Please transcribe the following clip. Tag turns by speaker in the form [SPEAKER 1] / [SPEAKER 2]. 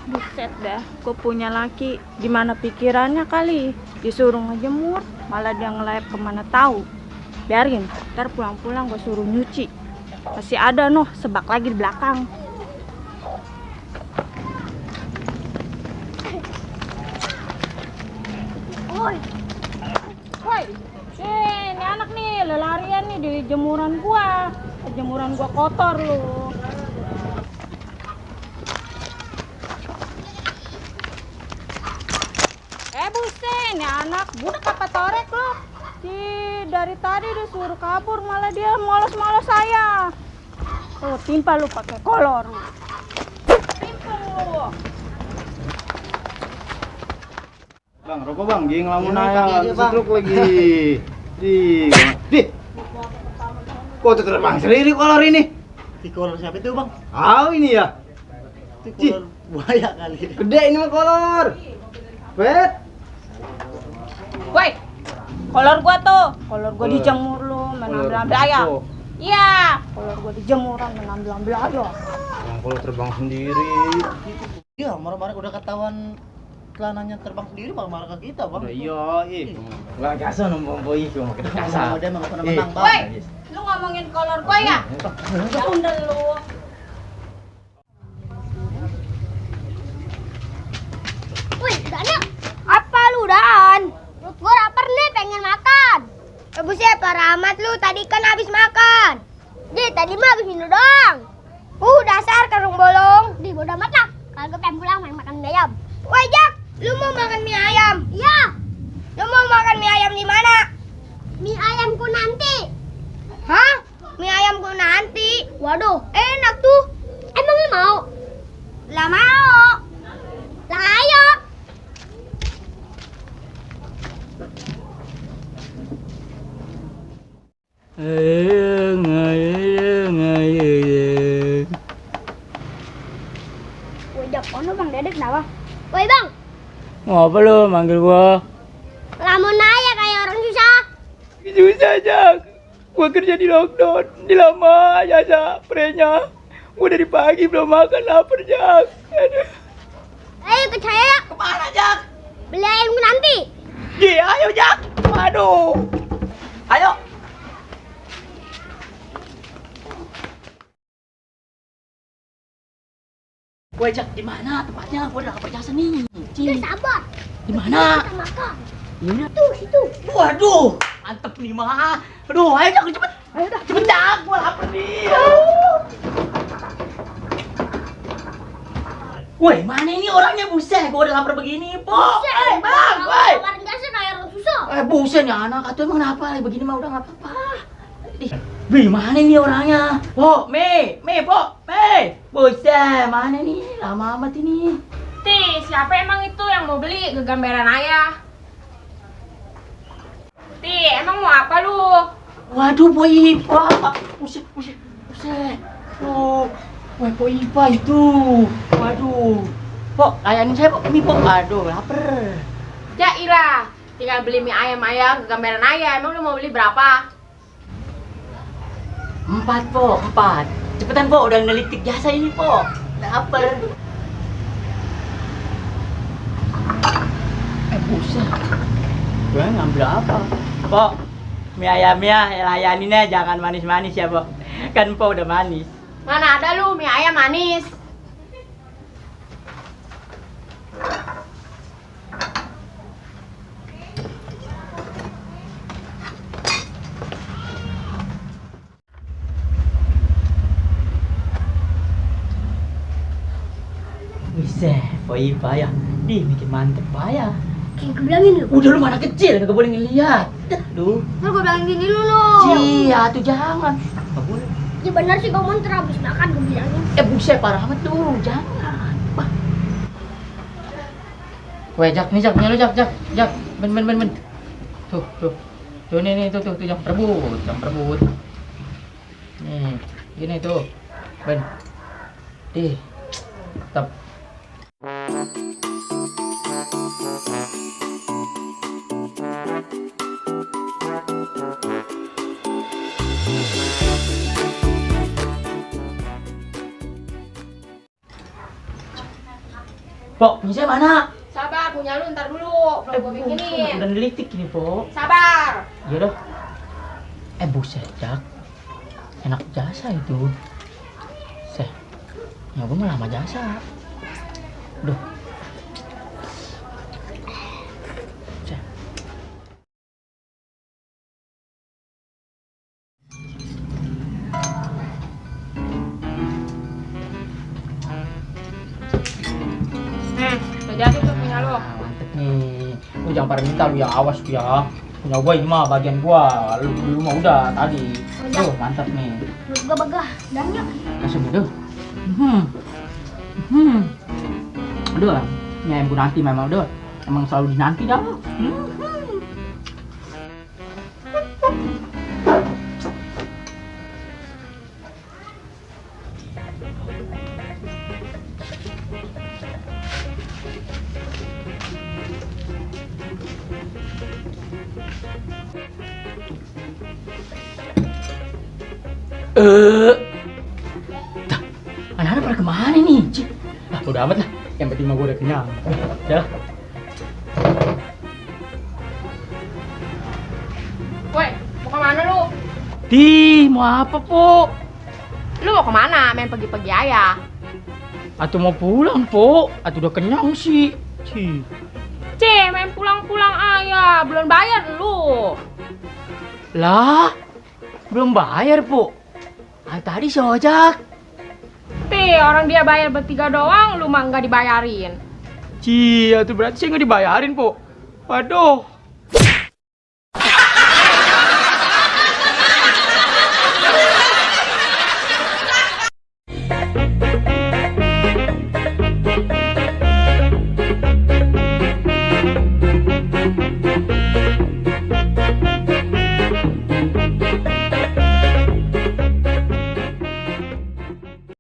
[SPEAKER 1] Buset dah, gue punya laki. Gimana pikirannya kali? Disuruh ngejemur, malah dia ngelayap kemana tahu. Biarin, ntar pulang-pulang gue suruh nyuci. Masih ada noh, sebak lagi di belakang. Woi, woi, ini anak nih lelarian nih di jemuran gua. Jemuran gua kotor lu. Buset, ini anak budak apa torek lo? Dari tadi disuruh kabur malah dia molos-molos saya. Tuh, timpa lu pakai kolor lu. Timpa lu.
[SPEAKER 2] Bang, rokok bang, geng ngelamun aja, setruk lagi. Di. Kok terbang sendiri kolor ini?
[SPEAKER 3] Di kolor siapa itu bang?
[SPEAKER 2] Ini ya.
[SPEAKER 3] Itu kolor buaya kali.
[SPEAKER 2] Gede ini mah kolor. Bet.
[SPEAKER 1] Woi, kolor gua tuh, kolor gua dijemur lu, menambil ayam. Iya, kolor gua dijemuran menambil ayam.
[SPEAKER 2] Bang, kalau terbang sendiri.
[SPEAKER 3] Iya, marah-marah udah ketahuan celananya terbang sendiri marah-marah ke kita bang.
[SPEAKER 2] Iya, Wah, kasar nombong boy itu mau kita kasar.
[SPEAKER 3] Dia mau pernah menang bang.
[SPEAKER 1] Woi, lu ngomongin kolor gua ya? Ya udah lu.
[SPEAKER 4] Wih, Dana, apa lu Dan? Perut gua lapar nih, pengen makan. Buset, parah amat lu, tadi kan habis makan. Tadi mah habis minum doang. Dasar karung bolong. Bodo amat lah, kalau gue pengen pulang main makan mie ayam. Woi, Jak, lu mau makan mie ayam? Iya. Lu mau makan mie ayam di mana? Mie ayamku nanti. Hah? Mie ayamku nanti? Waduh, enak tuh. Emang lu mau? Lah mau. Lah ayo. Jak, ono Bang Dedek kenapa? Woi Bang,
[SPEAKER 5] Ngapa lu manggil gua?
[SPEAKER 4] lamun aja kayak orang susah.
[SPEAKER 5] Susah Jak. Gua kerja di lockdown, di lama aja prenya. Gua dari pagi belum makan, lapar Jak. Aduh.
[SPEAKER 4] Ayo ke saya.
[SPEAKER 5] Kemana Jak?
[SPEAKER 4] Beli ayamku nanti.
[SPEAKER 5] Ayo Jak. Aduh. Ayo. Woi Jak, di mana tempatnya? Gua udah lapar jasa nih.
[SPEAKER 4] Udah sabar.
[SPEAKER 5] Di mana?
[SPEAKER 4] Kita makan.
[SPEAKER 5] Ini
[SPEAKER 4] Tuh, situ.
[SPEAKER 5] Waduh, mantep nih mah. Aduh, ayo Jak, cepet. Ayo dah, cepet Jak, gua lapar nih. Woi, mana ini orangnya buset? Gua udah lapar begini, Po. Bang, woi.
[SPEAKER 4] Kemarin gak sih kayak orang susah.
[SPEAKER 5] Buset nih anak, atuh emang kenapa? Begini mah udah enggak apa-apa. Wih, mana nih orangnya? Po, Po, buset, mana nih? Lama amat ini.
[SPEAKER 1] Siapa emang itu yang mau beli gegambaran ayah? Emang mau apa lu?
[SPEAKER 5] Waduh, Po Ipa. Buset. Oh, woi, Po Ipa itu. Waduh. Po, layanin saya, Po. Ini, Po. Aduh, lapar.
[SPEAKER 1] Ya ilah, tinggal beli mie ayam ayah, gegambaran ayah. Emang lu mau beli berapa?
[SPEAKER 5] 4, Po. 4. Cepetan, Po. Udah ngelitik jasa ini, Po. Lapar. Buset. Gue ngambil apa? Po, mie ayamnya layaninnya jangan manis-manis ya, Po. Kan Po udah manis.
[SPEAKER 1] Mana ada lu mie ayam manis?
[SPEAKER 5] Bisa, Po Ipa ya. Bikin mantep ya.
[SPEAKER 4] Kayak gue bilangin lu.
[SPEAKER 5] Udah lu mana kecil, kagak boleh ngeliat. Duh.
[SPEAKER 4] Ntar gue bilangin gini dulu.
[SPEAKER 5] Tuh jangan. Gak boleh.
[SPEAKER 4] Ya benar sih kamu ntar habis makan gue bilangin.
[SPEAKER 5] Buset, parah amat tuh. Jangan. Wah. Weh, Jak, nih Jak, punya lu Jak. Ben. Tuh. Tuh nih, tuh jam perebut. Nih, gini tuh. Ben. Tetap. Pok, punya saya mana?
[SPEAKER 1] Sabar, punya lu ntar dulu. Belum gue bikinin.
[SPEAKER 5] Dan delitik ini, Pok.
[SPEAKER 1] Sabar.
[SPEAKER 5] Iya dah. Buset, Jak. Enak jasa itu. Seh, nyoba mah lama jasa. Duh. Seh.
[SPEAKER 1] Udah jadi tuh punya lu.
[SPEAKER 5] Mantep nih. Lu jangan pada minta lu ya, awas tuh ya. Punya gua ini mah bagian gua. Lu mah udah tadi. Tuh, mantap nih.
[SPEAKER 4] Begah-begah. Dannya.
[SPEAKER 5] Kasih dulu. Aduh, ini ayam nanti memang udah. Emang selalu dinanti dah. Anak-anak pada kemana nih? Cik. Udah amat lah. Yang penting mah gue udah kenyang. Ya.
[SPEAKER 1] Woi, mau kemana lu?
[SPEAKER 5] Mau apa, Po?
[SPEAKER 1] Lu mau kemana? Main pergi-pergi aja.
[SPEAKER 5] Atau mau pulang, Po? Atau udah kenyang sih?
[SPEAKER 1] Main pulang-pulang aja. Belum bayar lu.
[SPEAKER 5] Lah, belum bayar, Po. Tadi si ojak.
[SPEAKER 1] Orang dia bayar bertiga doang, lu mah nggak dibayarin.
[SPEAKER 5] Atuh berarti saya nggak dibayarin, Po. Waduh.